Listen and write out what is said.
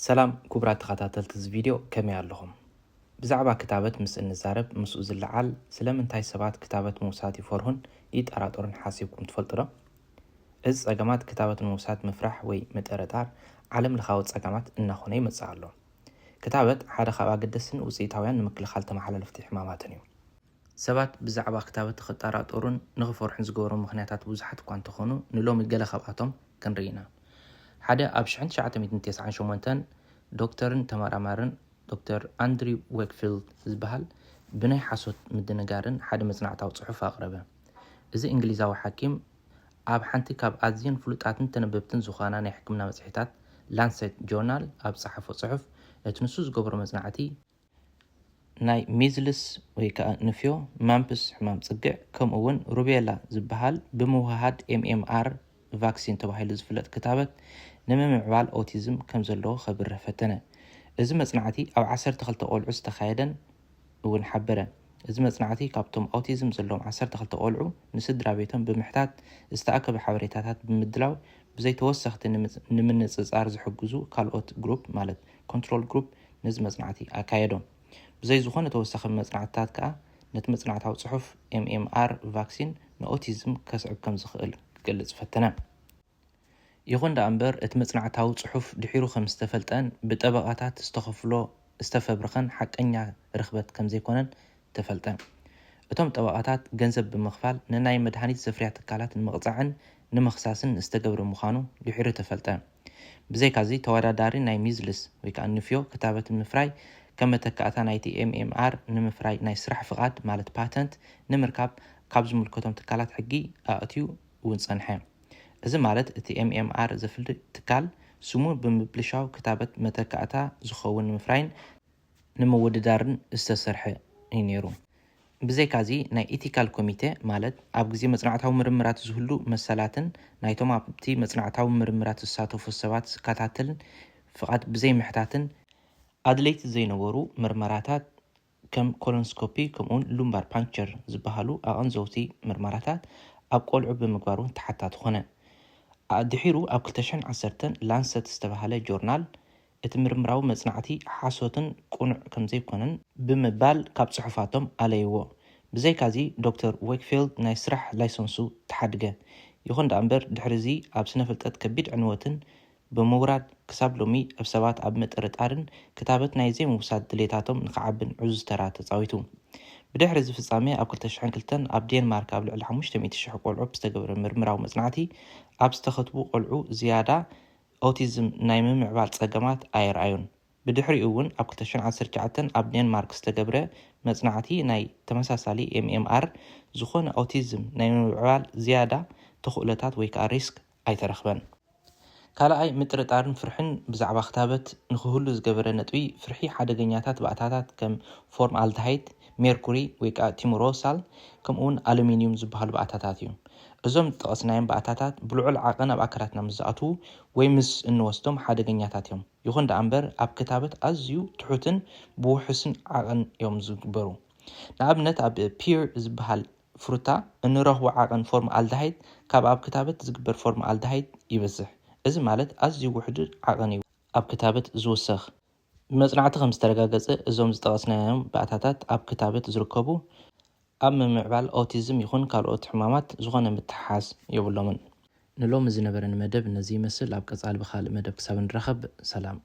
ሰላም ክቡራት ተኸታተልቲ እዚ ቪድዮ፣ ከመይ ኣለኹም? ብዛዕባ ክታበት ምስ እንዛረብ፣ ምስኡ ዝለዓል ስለምንታይ ሰባት ክታበት ምውሳድ ይፈርሁን ይጠራጠሩን ሓሲብኩም ትፈልጡ ዶ? እዚ ጸገማት ክታበት ንምውሳድ ምፍራሕ ወይ ምጥርጣር ዓለም ለኻዊ ጸገማት እናኾነ ይመጽእ ኣሎ። ክታበት ሓደ ካብ ኣገደስትን ውጽኢታውያን ንምክልኻል ተመሓላለፍቲ ሕማማትን እዩ። ሰባት ብዛዕባ ክታበት ንኽጠራጠሩን ንኽፈርሑን ዝገብሮም ምኽንያታት ብዙሓት እኳ እንተኾኑ፣ ንሎሚ ገለ ካብኣቶም ክንርኢ ኢና። ሓደ፣ ኣብ ሽሕን ትሽዓተ ሚእትን ተስዓን ሸሞንተን ዶክተርን ተመራማርን ዶክተር ኣንድሪው ዌክፊልድ ዝበሃል ብናይ ሓሶት ምድንጋርን ሓደ መጽናዕታዊ ጽሑፍ ኣቕረበ። እዚ እንግሊዛዊ ሓኪም ኣብ ሓንቲ ካብ ኣዝየን ፍሉጣትን ተነበብትን ዝኾና ናይ ሕክምና መጽሔታት ላንሴት ጆርናል ኣብ ጸሓፎ ጽሑፍ፣ እቲ ንሱ ዝገብሮ መጽናዕቲ ናይ ሚዝልስ ወይ ከዓ ንፍዮ፣ ማምፕስ ሕማም ጽግዕ፣ ከምኡ እውን ሩቤላ ዝበሃል ብምውህሃድ ኤምኤምኣር ቫክሲን ተባሂሉ ዝፍለጥ ክታበት ንምምዕባል ኦቲዝም ከም ዘለዎ ከብርህ ፈተነ። እዚ መጽናዕቲ ኣብ ዓሰርተ ክልተ ቆልዑ ዝተኻየደን እውን ሓበረ። እዚ መጽናዕቲ ካብቶም ኦቲዝም ዘለዎም ዓሰርተ ክልተ ቆልዑ ንስድራ ቤቶም ብምሕታት ዝተኣከበ ሓበሬታታት ብምድላው ብዘይ ተወሰኽቲ ንምጽ- ንምንጽጻር ዝሕግዙ ካልኦት ግሩፕ ማለት ኮንትሮል ግሩፕ ነዚ መጽናዕቲ ኣካየዶ። ብዘይ ዝኾነ ተወሳኺ መጽናዕትታት ከኣ ነቲ መጽናዕታዊ ጽሑፍ ኤምኤምኣር ቫክሲን ንኦቲዝም ከስዕብ ከም ዝኽእል ክገልጽ ፈተነ። ይኹን ደኣ እምበር እቲ መጽናዕታዊ ጽሑፍ ድሒሩ ከም ዝተፈልጠን ብጠበቓታት ዝተኸፍሎ ዝተፈብረኸን ሓቀኛ ርኽበት ከም ዘይኮነን ተፈልጠ። እቶም ጠበቓታት ገንዘብ ብምኽፋል ንናይ መድሃኒት ዘፍርያ ትካላት ንምቕጻዕን ንምኽሳስን ዝተገብረ ምዃኑ ድሒሩ ተፈልጠ። ብዘይካዚ ተወዳዳሪ ናይ ሚዝልስ ወይ ከዓ ንፍዮ ክታበት ንምፍራይ ከም መተካእታ ናይቲ ኤምኤምኣር ንምፍራይ ናይ ስራሕ ፍቓድ ማለት ፓተንት ንምርካብ ካብ ዝምልከቶም ትካላት ሕጊ ኣእትዩ እውን ጸንሐ። እዚ ማለት እቲ ኤምኤምኣር ዘፍሪ ትካል ስሙ ብምብልሻው ክታበት መተካእታ ዝኸውን ንምፍራይን ንምውድዳርን ዝተሰርሐ እዩ ነይሩ። ብዘይካዚ ናይ ኢቲካል ኮሚቴ ማለት ኣብ ግዜ መጽናዕታዊ ምርምራት ዝህሉ መሰላትን ናይቶም ኣብቲ መጽናዕታዊ ምርምራት ዝሳተፉ ሰባት ዝከታተልን ፍቓድ ብዘይምሕታትን ኣድለይቲ ዘይነበሩ ምርመራታት ከም ኮሎንስኮፒ ከምኡውን ሉምባር ፓንክቸር ዝበሃሉ ኣቐንዘውቲ ምርመራታት ኣብ ቆልዑ ብምግባር እውን ተሓታቲ ኮነ። ድሒሩ ኣብ ክልተ ሽሕን ዓሰርተን ላንሰት ዝተባህለ ጆርናል እቲ ምርምራዊ መጽናዕቲ ሓሶትን ቅኑዕ ከም ዘይኮነን ብምባል ካብ ጽሑፋቶም ኣለይዎ። ብዘይካዚ ዶክተር ዌክፊልድ ናይ ስራሕ ላይሰንሱ ተሓድገ። ይኹን ደኣ እምበር ድሕሪ እዚ ኣብ ስነ ፍልጠት ከቢድ ዕንወትን ብምውራድ ክሳብ ሎሚ ኣብ ሰባት ኣብ ምጥርጣርን ክታበት ናይ ዘይምውሳድ ድሌታቶም ንክዓብን ዕዙዝ ተራ ተጻዊቱ። ብድሕሪ እዚ ፍጻሜ ኣብ ክልተ ሽሕን ክልተን ኣብ ዴንማርክ ኣብ ልዕሊ ሓሙሽተ ሚእቲ ሽሕ ቆልዑ ብዝተገብረ ምርምራዊ መጽናዕቲ ኣብ ዝተኸትቡ ቆልዑ ዝያዳ ኦቲዝም ናይ ምምዕባል ጸገማት ኣየርኣዩን። ብድሕሪኡ እውን ኣብ ክልተ ሽሕን ዓሰርተ ትሽዓተን ኣብ ዴንማርክ ዝተገብረ መጽናዕቲ ናይ ተመሳሳሊ ኤምኤምኣር ዝኾነ ኦቲዝም ናይ ምምዕባል ዝያዳ ተኽእሎታት ወይ ከዓ ሪስክ ኣይተረኽበን። ካልኣይ ምጥርጣርን ፍርሕን ብዛዕባ ክታበት ንክህሉ ዝገበረ ነጥቢ ፍርሒ ሓደገኛታት ባእታታት ከም ፎርም ኣልደሃይድ፣ ሜርኩሪ ወይ ከዓ ቲሙሮሳል ከምኡውን ኣሉሚኒዩም ዝበሃሉ ባእታታት እዩ። እዞም ዝጠቐስናዮም ባእታታት ብልዑል ዓቐን ኣብ ኣካላትና ምስ ዝኣትዉ ወይ ምስ እንወስዶም ሓደገኛታት እዮም። ይኹን ደኣ እምበር ኣብ ክታበት ኣዝዩ ትሑትን ብውሑስን ዓቐን እዮም ዝግበሩ። ንኣብነት ኣብ ፒር ዝበሃል ፍሩታ እንረኽቦ ዓቐን ፎርም ኣልደሃይድ ካብ ኣብ ክታበት ዝግበር ፎርም ኣልደሃይድ ይበዝሕ። እዚ ማለት ኣዝዩ ውሑድ ዓቐን እዩ ኣብ ክታበት ዝውሰኽ። ብመጽናዕቲ ከም ዝተረጋገጸ እዞም ዝጠቐስናዮም ባእታታት ኣብ ክታበት ዝርከቡ ኣብ ምምዕባል ኦቲዝም ይኹን ካልኦት ሕማማት ዝኾነ ምትሓሓዝ የብሎምን። ንሎሚ ዝነበረኒ መደብ ነዚ ይመስል። ኣብ ቀጻሊ ብኻልእ መደብ ክሳብ ንራኸብ ሰላም።